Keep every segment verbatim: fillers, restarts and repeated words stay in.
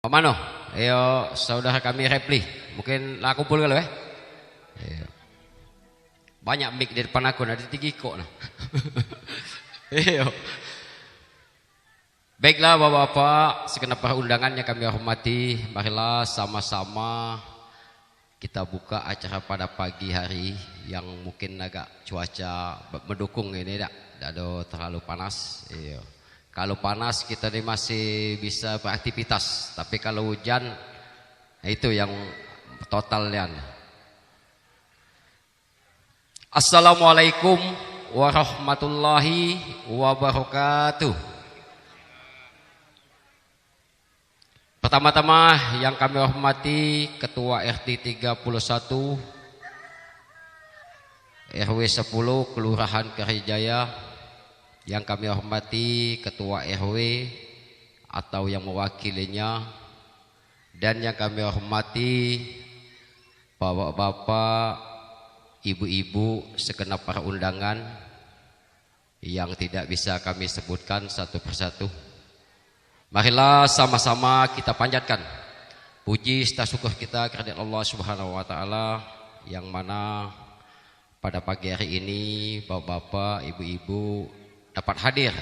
Mano? Iyo, saudara kami Repli. Mungkin lah kumpul kalu, eh? Iyo. Banyak mic di depan aku, nah, di tinggi kok, nah. Iyo. Baiklah, Bapak-bapak, segenap para undangan yang kami hormati, marilah sama-sama kita buka acara pada pagi hari yang mungkin agak cuaca mendukung ini, dak, dak ada terlalu panas. Iyo. Kalau panas, kita ni masih bisa beraktivitas, tapi kalau hujan, itu yang total nian. Assalamualaikum warahmatullahi wabarakatuh. Pertama-tama yang kami hormati Ketua R T tiga puluh satu R W sepuluh Kelurahan Karijaya, yang kami hormati Ketua R W atau yang mewakilinya, dan yang kami hormati bapak-bapak, ibu-ibu, segenap para undangan yang tidak bisa kami sebutkan satu persatu. Marilah sama-sama kita panjatkan puji serta syukur kita kehadirat Allah Subhanahu wa Ta'ala, yang mana pada pagi hari ini bapak-bapak, ibu-ibu dapat hadir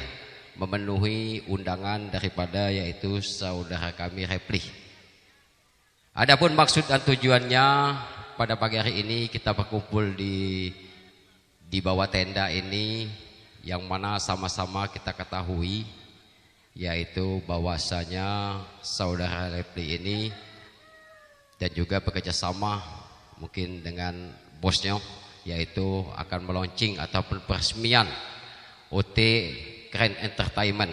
memenuhi undangan daripada, yaitu saudara kami Repli. Adapun maksud dan tujuannya, pada pagi hari ini kita berkumpul di, di bawah tenda ini, yang mana sama-sama kita ketahui, yaitu bahwasanya saudara Repli ini dan juga bekerja sama mungkin dengan bosnya, yaitu akan melaunching ataupun peresmian O T Grand Entertainment.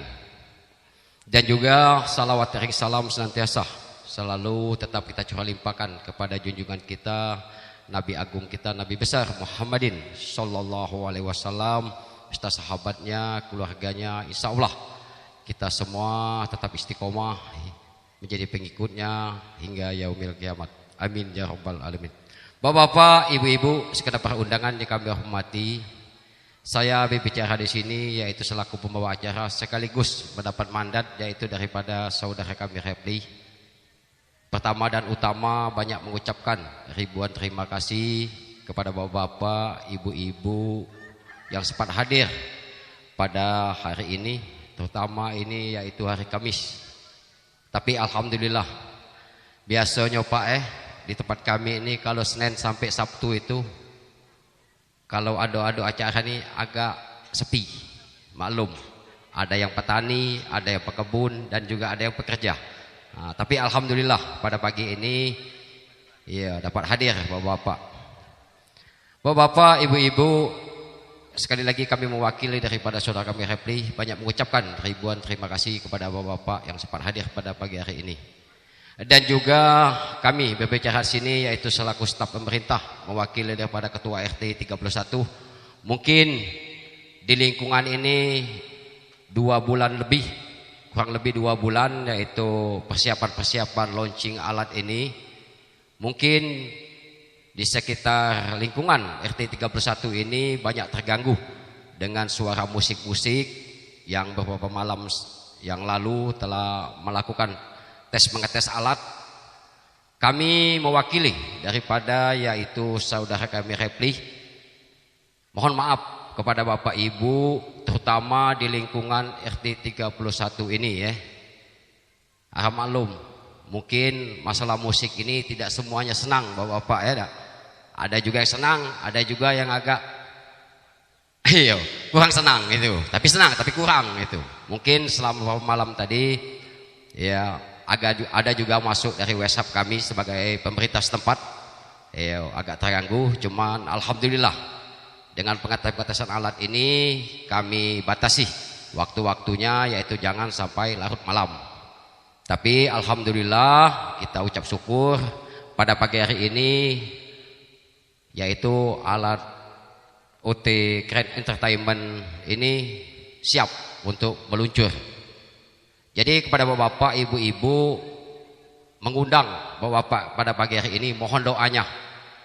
Dan juga salawat ring salam senantiasa selalu tetap kita curah limpahkan kepada junjungan kita, Nabi Agung kita, Nabi Besar Muhammadin sallallahu alaihi wasallam, beserta sahabatnya, keluarganya. Insya Allah kita semua tetap istiqomah menjadi pengikutnya hingga yaumil kiamat. Amin ya rabbal alamin. Bapak-bapak, ibu-ibu, segenap para undangan yang kami hormati, saya berbicara di sini yaitu selaku pembawa acara sekaligus mendapat mandat yaitu daripada saudara kami Repli. Pertama dan utama, banyak mengucapkan ribuan terima kasih kepada bapak-bapak, ibu-ibu yang sempat hadir pada hari ini, terutama ini yaitu hari Kamis. Tapi alhamdulillah, biasanya, Pak, eh, di tempat kami ini kalau Senin sampai Sabtu itu, kalau ada-ada acara ni agak sepi, maklum. Ada yang petani, ada yang pekebun, dan juga ada yang pekerja. Nah, tapi alhamdulillah pada pagi ini, ya, dapat hadir bapak-bapak. Bapak-bapak, ibu-ibu, sekali lagi kami mewakili daripada saudara kami Repli banyak mengucapkan ribuan terima kasih kepada bapak-bapak yang sempat hadir pada pagi hari ini. Dan juga kami berbicara sini yaitu selaku staf pemerintah mewakili daripada Ketua R T tiga puluh satu. Mungkin di lingkungan ini dua bulan lebih, kurang lebih dua bulan, yaitu persiapan-persiapan launching alat ini. Mungkin di sekitar lingkungan R T tiga puluh satu ini banyak terganggu dengan suara musik-musik yang beberapa malam s-, yang lalu telah melakukan tes mengetes alat. Kami mewakili daripada yaitu saudara kami Repli. Mohon maaf kepada Bapak Ibu, terutama di lingkungan R T tiga puluh satu ini, ya. Ah, maklum, mungkin masalah musik ini tidak semuanya senang, Bapak-bapak, ya dak? Ada juga yang senang, ada juga yang agak iyo, kurang senang gitu. Tapi senang, tapi kurang gitu. Mungkin selama malam tadi, ya, agak ju-, ada juga masuk dari WhatsApp kami sebagai pemerintah setempat. Iyo, agak terganggu, cuman alhamdulillah dengan pengetesan alat ini kami batasi waktu-waktunya, yaitu jangan sampai larut malam. Tapi alhamdulillah kita ucap syukur pada pagi hari ini, yaitu alat O T Grand Entertainment ini siap untuk meluncur. Jadi kepada bapak-bapak, ibu-ibu, mengundang bapak-bapak pada pagi hari ini, mohon doanya,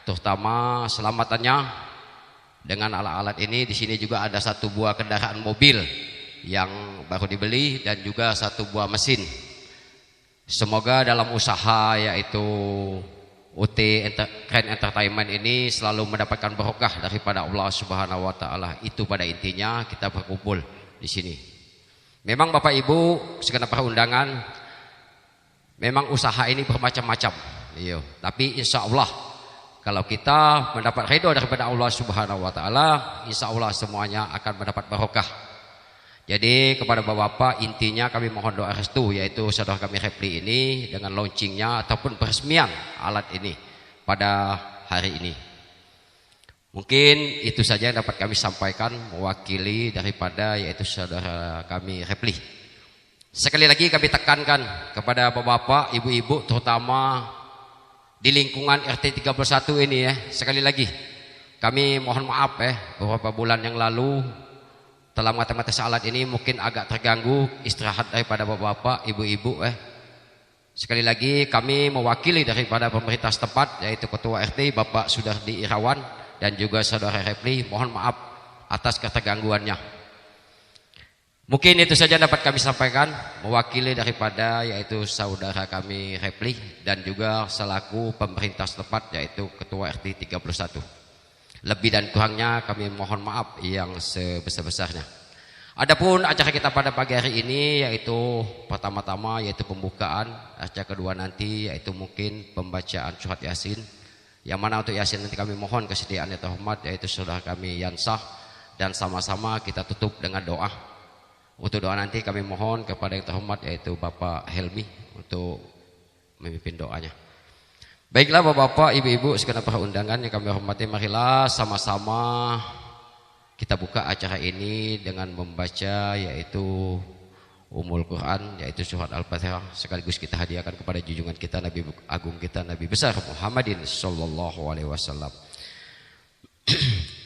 terutama selamatannya dengan alat-alat ini. Di sini juga ada satu buah kendaraan mobil yang baru dibeli dan juga satu buah mesin. Semoga dalam usaha yaitu U T Enter-, Grand Entertainment ini selalu mendapatkan barokah daripada Allah Subhanahu wa Ta'ala. Itu pada intinya kita berkumpul di sini. Memang Bapak Ibu segenap undangan, memang usaha ini bermacam-macam. Iyo, tapi insya Allah kalau kita mendapat ridho daripada Allah Subhanahu wa Ta'ala, insya Allah semuanya akan mendapat barokah. Jadi kepada bapak-bapak, intinya kami mohon doa restu, yaitu saudara kami Repli ini dengan launchingnya ataupun peresmian alat ini pada hari ini. Mungkin itu saja yang dapat kami sampaikan mewakili daripada yaitu saudara kami Repli. Sekali lagi kami tekankan kepada bapak-bapak, ibu-ibu, terutama di lingkungan R T tiga puluh satu ini ya. Sekali lagi, kami mohon maaf eh, beberapa bulan yang lalu telah mengatas-ngatas alat ini mungkin agak terganggu istirahat daripada bapak-bapak, ibu-ibu eh. Sekali lagi kami mewakili daripada pemerintah setempat yaitu Ketua R T Bapak Sudardi Irawan dan juga Saudara Repli mohon maaf atas ketergangguannya. Mungkin itu saja dapat kami sampaikan mewakili daripada yaitu saudara kami Repli dan juga selaku pemerintah setempat yaitu Ketua R T tiga puluh satu. Lebih dan kurangnya kami mohon maaf yang sebesar-besarnya. Adapun acara kita pada pagi hari ini yaitu pertama-tama yaitu pembukaan, acara kedua nanti yaitu mungkin pembacaan surat Yasin. Yang mana untuk Yasin nanti kami mohon kesediaan yang terhormat yaitu saudara kami Yansah dan sama-sama kita tutup dengan doa. Untuk doa nanti kami mohon kepada yang terhormat yaitu Bapak Helmi untuk memimpin doanya. Baiklah bapak-bapak, ibu-ibu segenap undangan yang kami hormati, marilah sama-sama kita buka acara ini dengan membaca yaitu Ummul Quran, yaitu surat Al-Fatihah, sekaligus kita hadiahkan kepada junjungan kita Nabi Agung kita Nabi besar Muhammadin sallallahu alaihi wasallam.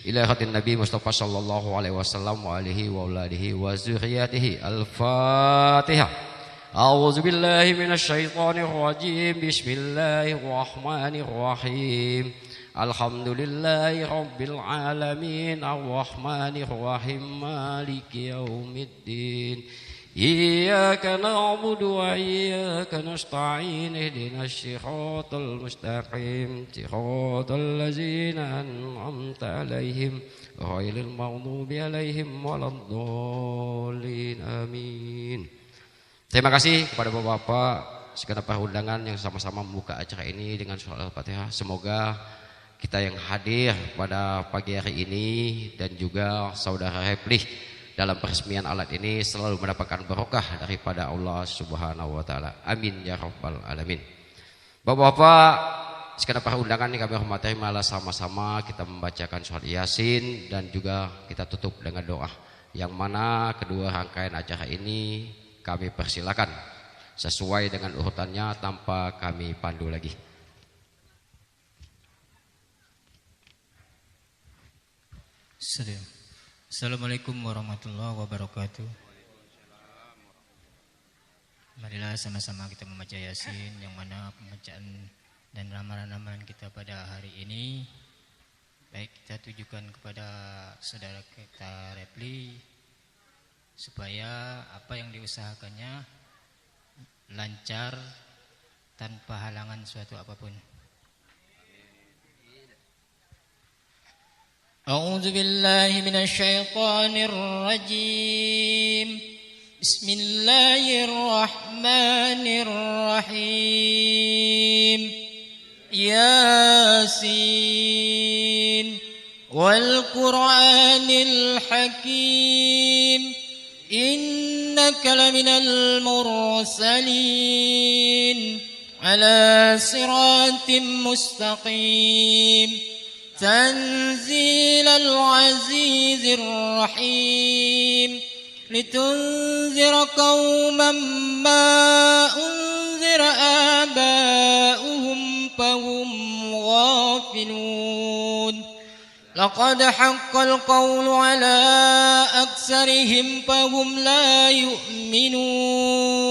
Ila hadratin Nabi Mustafa sallallahu alaihi wasallam wa alihi wa auladihi wa zurriyatihi. Al-Fatihah. A'udzu billahi minasy syaithanir rajim. Bismillahirrahmanirrahim. Alhamdulillahi rabbil alamin. Arrahmanirrahim. Maliki yaumiddin. Iyyaka na'budu wa iyyaka nasta'in. Ihdinas siratal mustaqim. Siratal ladzina an'amta 'alaihim ghairil maghdubi 'alaihim waladdallin. Amin. Terima kasih kepada bapak-bapak segenap undangan yang sama-sama membuka acara ini dengan surat Al-Fatihah. Semoga kita yang hadir pada pagi hari ini dan juga saudara Replih dalam peresmian alat ini selalu mendapatkan barokah daripada Allah Subhanahu wa taala. Amin ya rabbal alamin. Bapak-bapak, segenap undangan yang kami hormati, marilah sama-sama kita membacakan surat Yasin dan juga kita tutup dengan doa. Yang mana kedua rangkaian acara ini kami persilakan sesuai dengan urutannya tanpa kami pandu lagi. Assalamualaikum warahmatullahi wabarakatuh. Marilah sama-sama kita membaca Yasin, yang mana pembacaan dan ramalan-ramalan kita pada hari ini baik kita tujukan kepada saudara kita Repli, supaya apa yang diusahakannya lancar tanpa halangan suatu apapun. أعوذ بالله من الشيطان الرجيم. بسم الله الرحمن الرحيم. ياسين. والقرآن الحكيم. إنك لمن المرسلين. على صراط مستقيم. تنزيل العزيز الرحيم. لتنذر قوما ما أنذر آباؤهم فهم غافلون. لقد حق القول على أكثرهم فهم لا يؤمنون.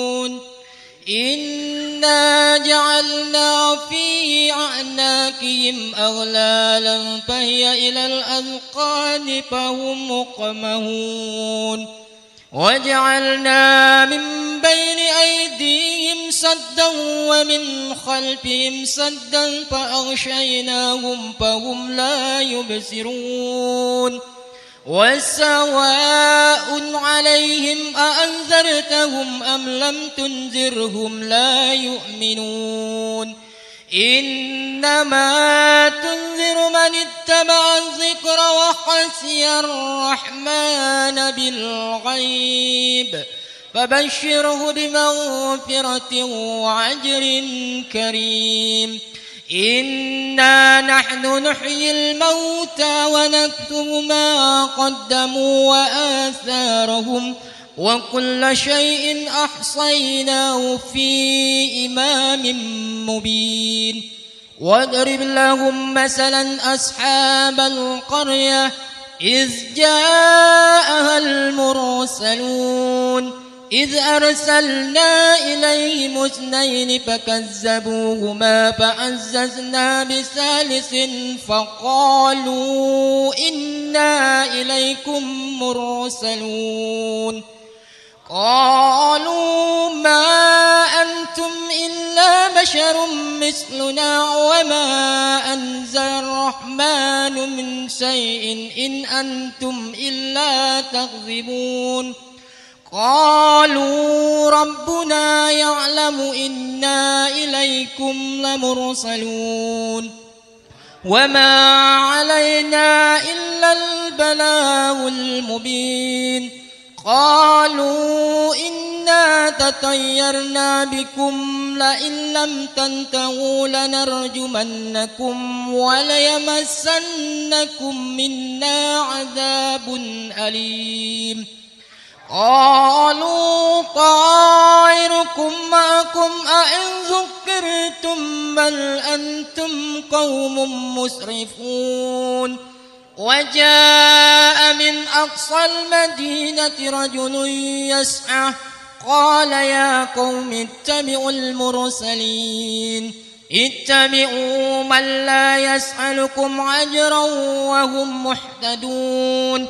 إنا جعلنا في أعناقهم أغلالا فهي إلى الأذقان فهم مقمحون. وجعلنا من بين أيديهم سدا ومن خلفهم سدا فأغشيناهم فهم لا يبصرون. وسواء عليهم أأنذرتهم أم لم تنذرهم لا يؤمنون. إنما تنذر من اتبع الذكر وخشي الرحمن بالغيب فبشره بمغفرة وأجر كريم. إنا نحن نحيي الموتى ونكتب ما قدموا وآثارهم وكل شيء أحصيناه في إمام مبين. واضرب لهم مثلا أصحاب القرية إذ جاءها المرسلون إذ أرسلنا إليهم اثنين فكذبوهما فعززنا بثالث فقالوا إنا إليكم مرسلون. قالوا ما أنتم إلا بشر مثلنا وما أنزل الرحمن من شيء إن أنتم إلا تكذبون. قالوا ربنا يعلم إنا إليكم لمرسلون. وما علينا إلا البلاغ المبين. قالوا إنا تطيرنا بكم لئن لم تنتهوا لنرجمنكم وليمسنكم منا عذاب أليم. قالوا طائركم معكم أئن ذكرتم بل أنتم قوم مسرفون. وجاء من أقصى المدينة رجل يسعى قال يا قوم اتبعوا المرسلين. اتبعوا من لا يسألكم أجرا وهم مهتدون.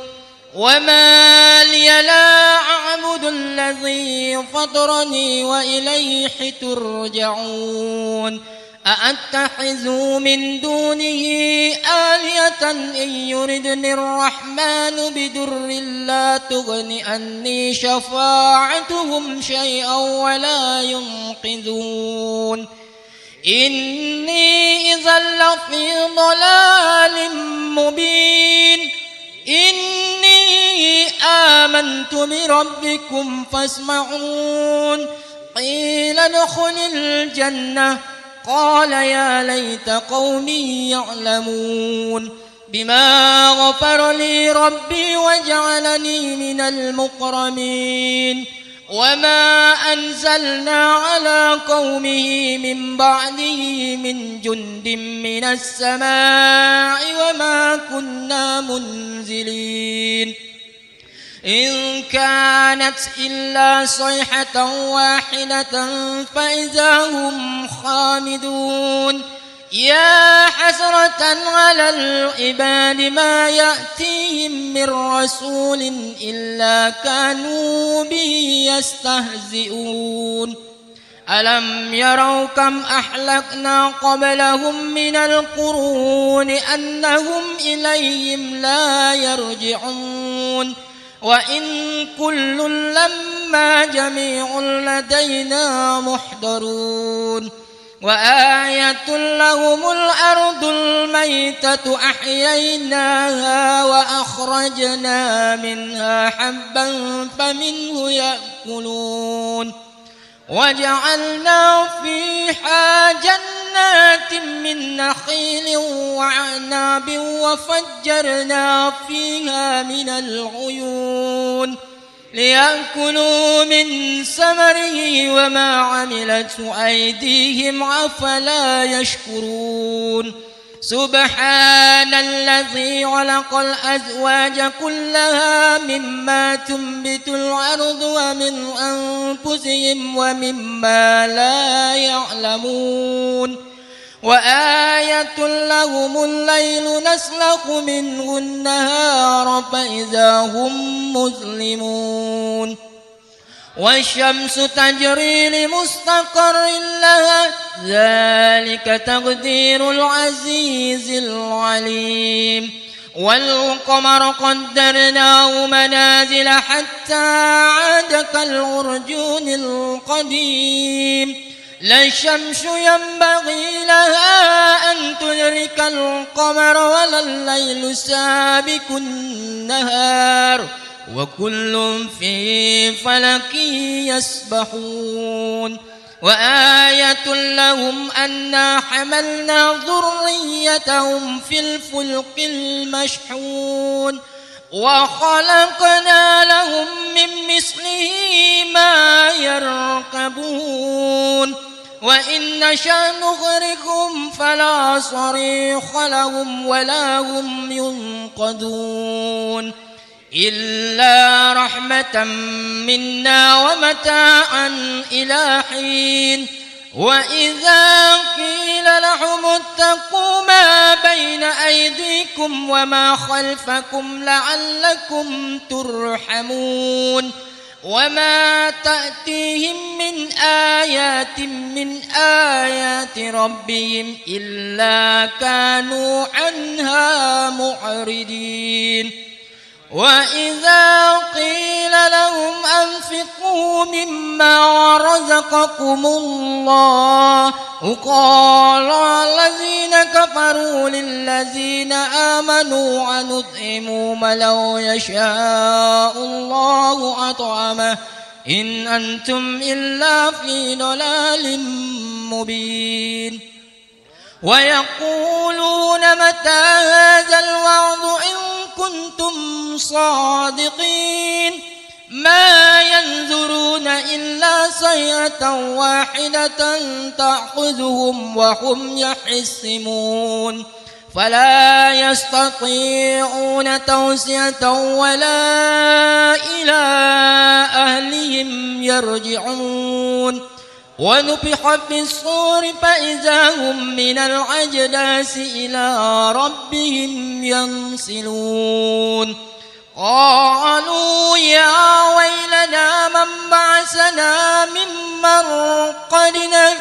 وما لي لا أعبد الذي فطرني وإليه ترجعون. أأتخذ من دونه آلهة إن يردن الرحمن بضر لا تغن عني شفاعتهم شيئا ولا ينقذون. إني إذا لفي ضلال مبين. إني آمنت بربكم فاسمعون. قيل ادخل الجنة. قال يا ليت قومي يعلمون. بما غفر لي ربي وجعلني من المكرمين. وما أنزلنا على قومه من بعده من جند من السماء وما كنا منزلين. إن كانت إلا صيحة واحدة فإذا هم خامدون. يا حسرة على العباد ما يأتيهم من رسول إلا كانوا به يستهزئون. ألم يروا كم أهلكنا قبلهم من القرون أنهم إليهم لا يرجعون. وإن كل لما جميع لدينا محضرون. وآية لهم الأرض الميتة أحييناها وأخرجنا منها حبا فمنه يأكلون. وجعلنا فيها جنات من نخيل وأعناب وفجرنا فيها من العيون ليأكلوا من ثمره وما عملته أيديهم أفلا يشكرون. سبحان الذي خلق الأزواج كلها مما تنبت الأرض ومن أنفسهم ومما لا يعلمون. وآية لهم الليل نسلخ منه النهار فإذا هم مظلمون. والشمس تجري لمستقر لها، ذلك تقدير العزيز العليم. والقمر قدرناه منازل حتى عاد كالعرجون القديم. لا الشمس ينبغي لها أن تدرك القمر ولا الليل سابق النهار، وكل في فلك يسبحون. وآية لهم أنا حملنا ذريتهم في الفلك المشحون. وخلقنا لهم من مثله ما يركبون. وإن نشأ نغرقهم فلا صريخ لهم ولا هم ينقذون. إلا رحمة منا ومتاعا إلى حين. وإذا قيل لهم اتقوا ما بين أيديكم وما خلفكم لعلكم ترحمون. وما تأتيهم من آية من آيات ربهم إلا كانوا عنها معرضين. وإذا قيل لهم أنفقوا مما رزقكم الله قال الذين كفروا للذين آمنوا أنطعم من لو يشاء الله أطعمه إن أنتم إلا في ضلال مبين. ويقولون متى هذا الوعد إن كنتم صادقين. ما ينظرون إلا صيحة واحدة تأخذهم وهم يخصمون. فلا يستطيعون توصية ولا إلى أهلهم يرجعون. ونفخ في الصور فإذا هم من الأجداث إلى ربهم ينسلون. قالوا يا ويلنا من بعثنا من مرقدنا.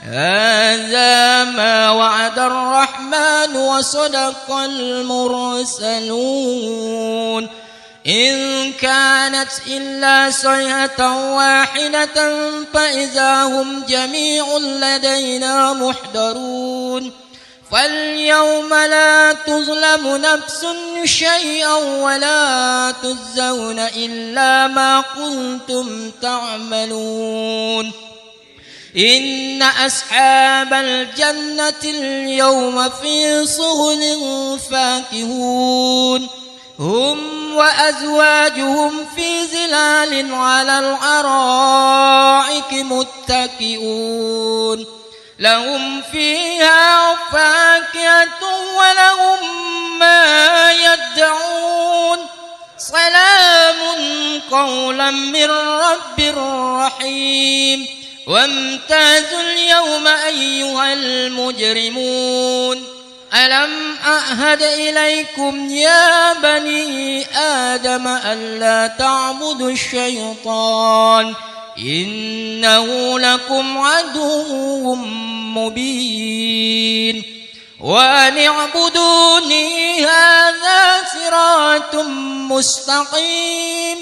هذا ما وعد الرحمن وصدق المرسلون. إن كانت إلا صيحة واحدة فإذا هم جميع لدينا محضرون. فاليوم لا تظلم نفس شيئا ولا تجزون إلا ما كنتم تعملون. إن أصحاب الجنة اليوم في شغل فاكهون. هم وأزواجهم في ظلال على الأرائك متكئون. لهم فيها فاكهة ولهم ما يدعون. سلام قولا من رب رحيم. وامتازوا اليوم أيها المجرمون. ألم أعهد إليكم يا بني آدم ألا تعبدوا الشيطان إنه لكم عدو مبين. وأن اعبدوني هذا صراط مستقيم.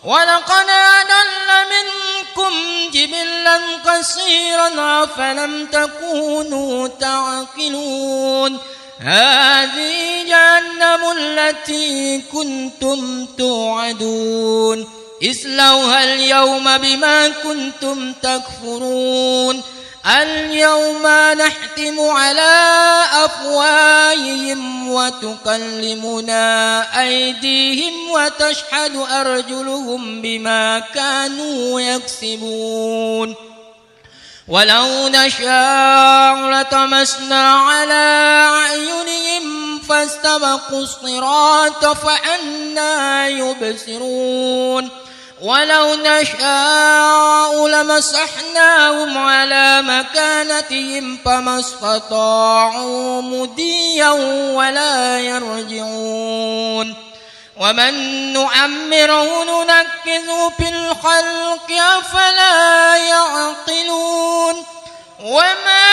ولقد أضل منكم جبلا كثيرا أفلم تكونوا تعقلون. هذه جهنم التي كنتم توعدون. اصلوها اليوم بما كنتم تكفرون. اليوم نختم على أفواههم وتكلمنا أيديهم وتشهد أرجلهم بما كانوا يكسبون. ولو نشاء لطمسنا على أعينهم فاستبقوا الصراط فأنى يبصرون. ولو نشاء لمسحناهم على مكانتهم فما استطاعوا مضيا ولا يرجعون. ومن نعمره ننكسه في الخلق أفلا يعقلون. وما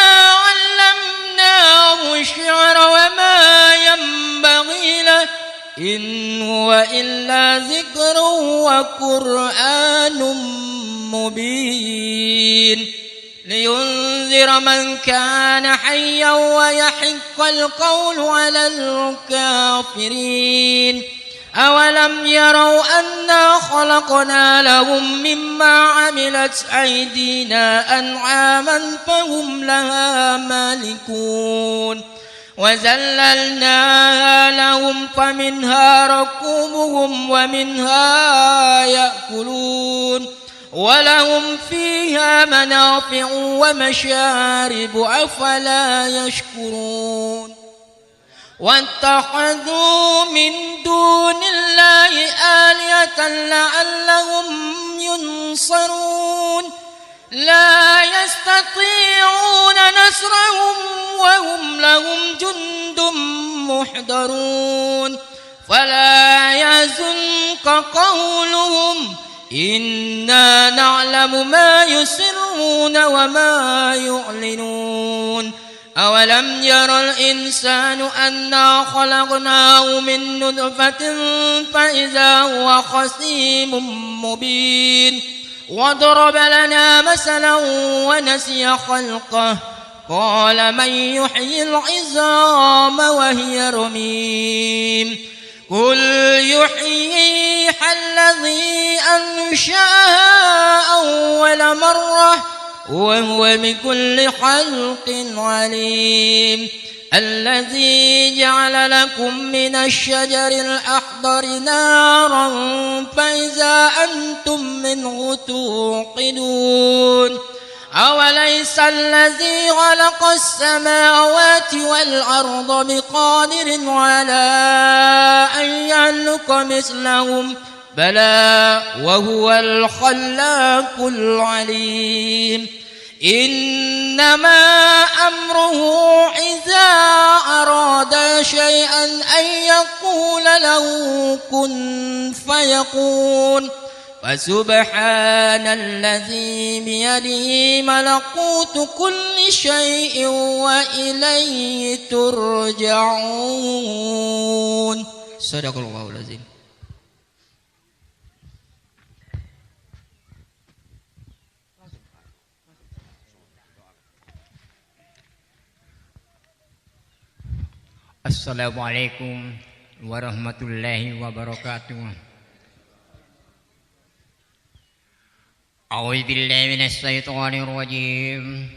علمناه الشعر وما ينبغي له، إن هو إلا ذكر وقرآن مبين. لينذر من كان حيا ويحق القول على الكافرين. أولم يروا أنا خلقنا لهم مما عملت أيدينا أنعاما فهم لها مالكون. وذللناها لهم فمنها ركوبهم ومنها يأكلون. ولهم فيها منافع ومشارب، أفلا يشكرون. واتخذوا من دون الله آلهة لعلهم ينصرون. لا يستطيعون نصرهم وهم لهم جند محضرون. فلا يحزنك قولهم، إنا نعلم ما يسرون وما يعلنون. أولم ير الإنسان أنا خلقناه من نطفة فإذا هو خصيم مبين. وضرب لنا مثلا ونسي خلقه. قال من يحيي العظام وهي رميم. قل يحييها الذي أنشأها أول مرة وهو بكل خلق عليم. الذي جعل لكم من الشجر الأخضر نارا فإذا أنتم منه توقدون. أوليس الذي خلق السماوات والأرض بقادر على أن يخلق مثلهم؟ بلى وهو الخلاق العليم. إنما أمره إذا أراد شيئا أن يقول له كن فيكون. فسبحان الذي بيده ملكوت كل شيء وإليه ترجعون. صدق الله العظيم. Assalamualaikum warahmatullahi wabarakatuh. أعوذ بالله من الشيطان الرجيم.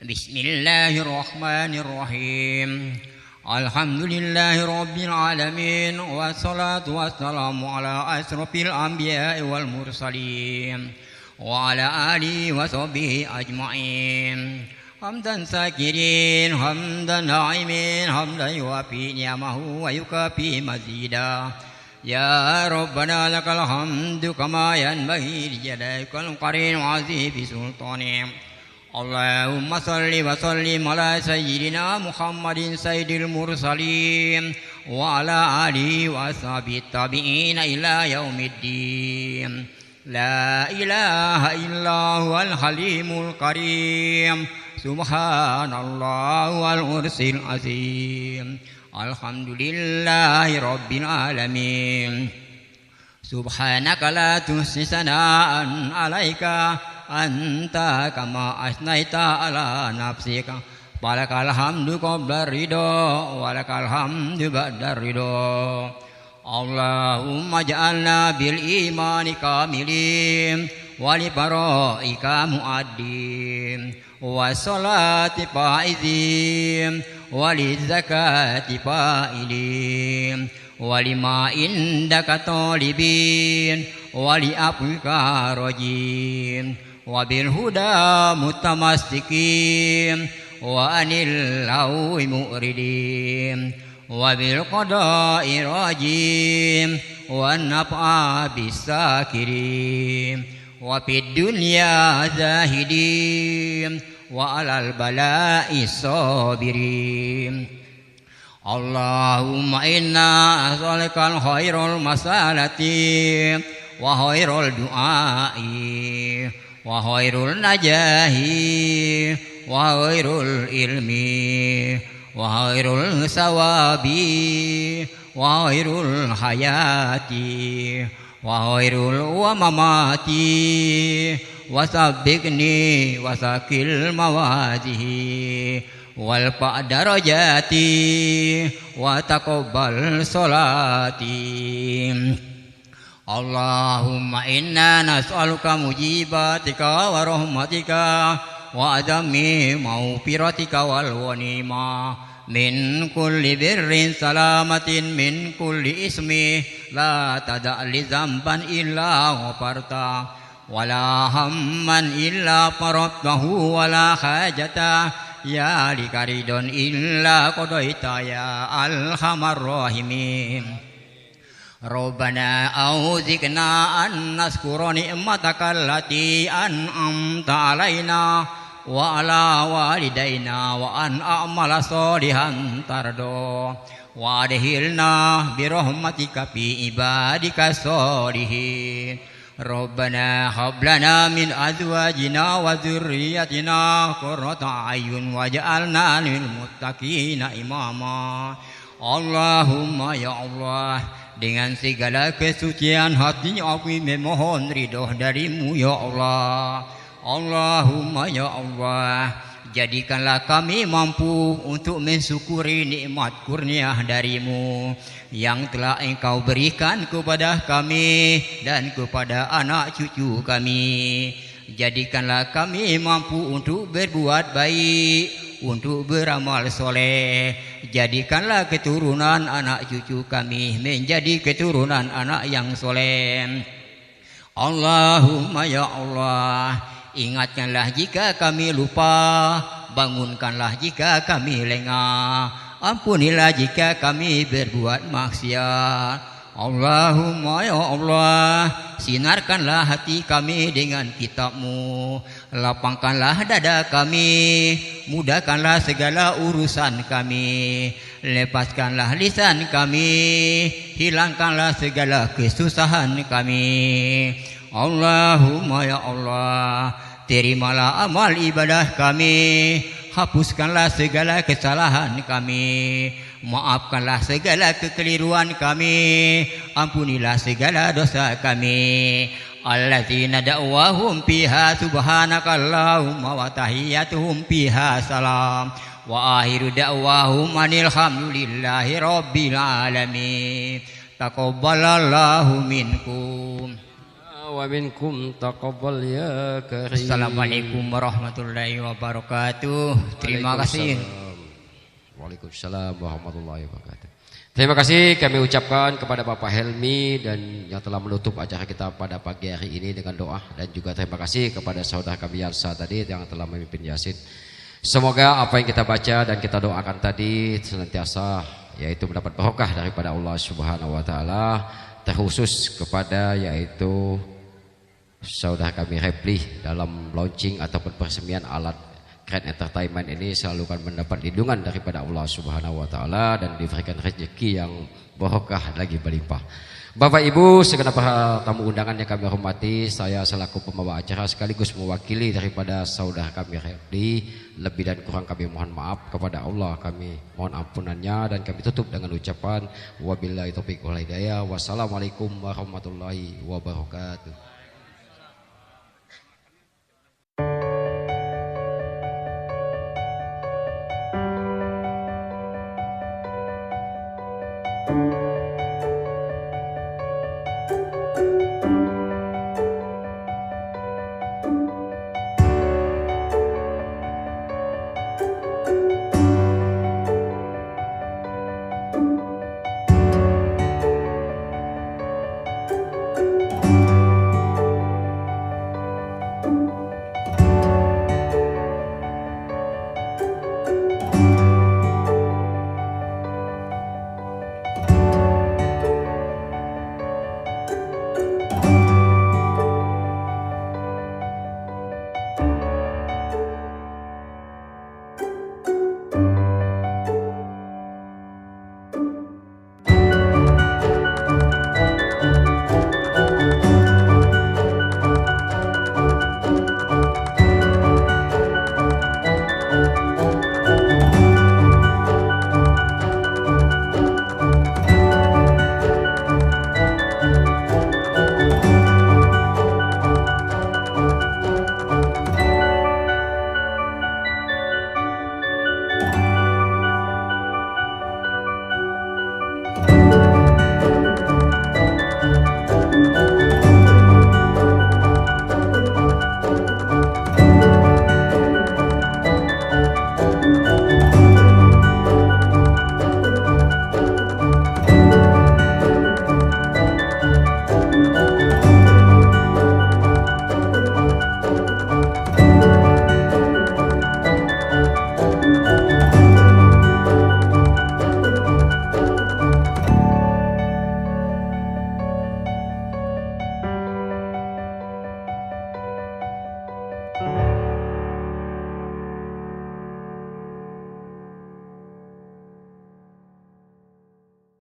بسم الله الرحمن الرحيم. الحمد لله رب العالمين، والصلاة والسلام على أشرف الأنبياء والمرسلين، وعلى آله وصحبه أجمعين. حمدا شاكرين، حمدا ناعمين، حمدا يوافي نعمه ويكافي مزيدا. يا ربنا لك الحمد كما ينبغي لجلالك الكريم وعظيم سلطانك. اللهم صل وسلم على سيدنا محمد سيد المرسلين وعلى آله وأصحابه التابعين إلى يوم الدين. لا إله إلا هو الحليم الكريم. سبحان الله والعرش العظيم. الحمد لله رب العالمين. سبحانك لا تحصي ثناء عليك أنت كما أثنيت على نفسك. فلك الحمد قبل الرضا ولك الحمد بعد الرضا. اللهم اجعلنا بالإيمان كاملين ولبرائك مؤدين. والصلاة فائزين، وللزكاة فاعلين، ولما عندك طالبين، ولعفوك راجين، وبالهدى متمسكين، وعن اللغو معرضين، وبالقضاء راجين، والنفع بالشاكرين، وفي الدنيا زاهدين، وعلى البلاء صابرين. اللهم إنا نسألك خير المسألة وخير الدعاء وخير النجاح وخير العلم وخير الثواب وخير الحياة وخير الممات وثبتني وثقل موازيني وارفع درجاتي وتقبل صلاتي. اللهم إنا نسألك موجباتك ورحمتك وعظم مغفرتك والغنيمة من كل بر سلامة من كل إثم لا تدع لي ذنبا إلا غفرته ولا هما إلا فرجته ولا حاجة هي لك رضا إلا قضيتها يا أرحم الراحمين. ربنا أوزعنا أن نشكر نعمتك التي أنعمت علينا وعلى والدينا وأن نعمل صالحا ترضاه وأدخلنا برحمتك في عبادك الصالحين. ربنا هب لنا من أزواجنا وذريتنا قرة أعين واجعلنا للمتقين إماما. Allahumma ya Allah, dengan segala kesucian hati kami memohon ridho darimu ya Allah. Allahumma ya Allah, jadikanlah kami mampu untuk mensyukuri nikmat kurnia darimu yang telah Engkau berikan kepada kami dan kepada anak cucu kami. Jadikanlah kami mampu untuk berbuat baik, untuk beramal soleh. Jadikanlah keturunan anak cucu kami menjadi keturunan anak yang soleh. Allahumma ya Allah, ingatkanlah jika kami lupa, bangunkanlah jika kami lengah, ampunilah jika kami berbuat maksiat. Allahumma ya Allah, sinarkanlah hati kami dengan kitab-Mu, lapangkanlah dada kami, mudahkanlah segala urusan kami, lepaskanlah lisan kami, hilangkanlah segala kesusahan kami. Allahumma ya Allah, terimalah amal ibadah kami, hapuskanlah segala kesalahan kami, maafkanlah segala kekeliruan kami, ampunilah segala dosa kami. Alladzina da'wahum fiha subhanakallahumma wa tahiyyatuhum fiha salam. Wa akhiru da'wahum anil hamdulillahi rabbil alamin. Taqabbalallahu minkum. Wa minkum taqabbal ya karim. Assalamualaikum warahmatullahi wabarakatuh. Terima kasih. Waalaikumsalam. Waalaikumsalam warahmatullahi wabarakatuh. Terima kasih kami ucapkan kepada Bapak Helmi dan yang telah menutup acara kita pada pagi hari ini dengan doa, dan juga terima kasih kepada saudara kami Yarsa tadi yang telah memimpin Yasin. Semoga apa yang kita baca dan kita doakan tadi senantiasa, yaitu mendapat barokah daripada Allah Subhanahu wa Taala, terkhusus kepada, yaitu saudara kami Repli dalam launching ataupun peresmian alat Keren Entertainment ini selalu akan mendapat lindungan daripada Allah Subhanahu wa Taala dan diberikan rezeki yang barokah lagi berlimpah. Bapak Ibu, segenap para tamu undangan yang kami hormati, saya selaku pembawa acara sekaligus mewakili daripada saudara kami Repli, lebih dan kurang kami mohon maaf, kepada Allah kami mohon ampunannya, dan kami tutup dengan ucapan wabillahi taufiq wal hidayah. Wassalamualaikum warahmatullahi wabarakatuh.